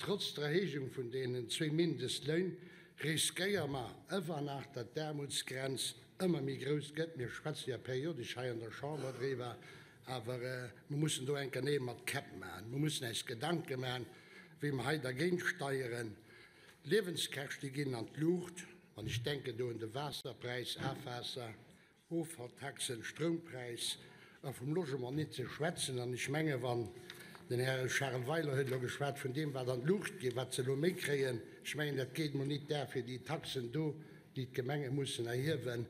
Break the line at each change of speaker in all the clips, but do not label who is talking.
Trotz der Erhéijung vun deenen zwéi Mindestléin riskéiere mer ëwer nach, datt d'Aarmutsgrenz ëmmer méi grouss gëtt. Mir schwätze jo periodesch hei an der Chamber driwwer, awer mer mussen do enker Neel mat Käpp maachen. Mer mussen äis Gedanke maachen, wéi mer hei dergéint steieren. D'Liewenskäschte ginn an d'Luucht, an ech denken do un de Waasserpräis, Afwaasser, Offalltaxen, Stroumpräis a vum Logement nit ze schwätzen. An ech menge wann, den Här Charel Weiler huet elo geschwat vun deem wat an d'Luucht geet, wat se elo méi kréien, ech mengen dat geet emol nit duer fir déi Taxen do, déi d'Gemenge mussen erhiewen,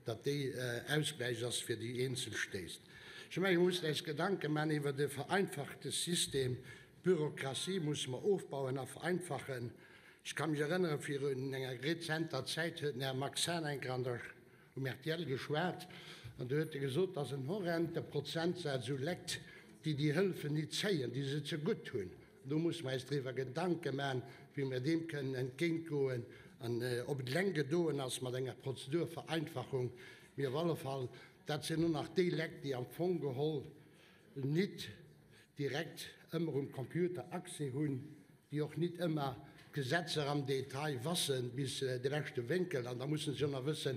datt déi Ausgläich ass fir déi eenzel Stéit. Ech menge mir mussen äis Gedanke man iwwert e vereinfachte System. D'Bürokratie musse mer ofbauen a vereinfachen. Ech ka mech erënneren, virun enger rezenter Zäit huet den Här Max Hahn eng Kéier an der um rtl geschwat an do huet e gesot, dass en horrende Prozentsaz u Lekt, déi déi Hëllefen nit zéien, déi se ze gutt hunn. Do musse mer eis driwwer Gedanke maachen, wéi mer deem kënnen entgéintgoen an ob et eleng gedoen ass mat enger Prozedurvereinfachung. Mee op alle Fall, dat sinn och nach déi Lekt, déi am Fong geholl nit direkt ëmmer um Computer Accès hunn, déi och nit ëmmer d'Gesetzer am Detail wassen bis de leschte Wénkel, an da mussen se jo nach wëssen,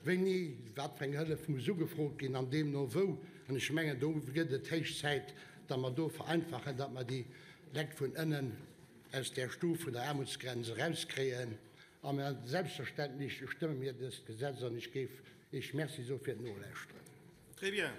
wéini wat fir eng Hëllef muss ugefrot ginn an deemno wou. An ech mengen, do gëtt et héich Zäit, datt mer do vereinfachen, datt mer déi Lekt vun ënnen aus där Stuf vun der Aarmutsgrenz erauskréien. A selbstverständlech stëmme mir dëst Gesetz an ech géif Iech Merci soe fir d'Nolauschteren.
Très bien.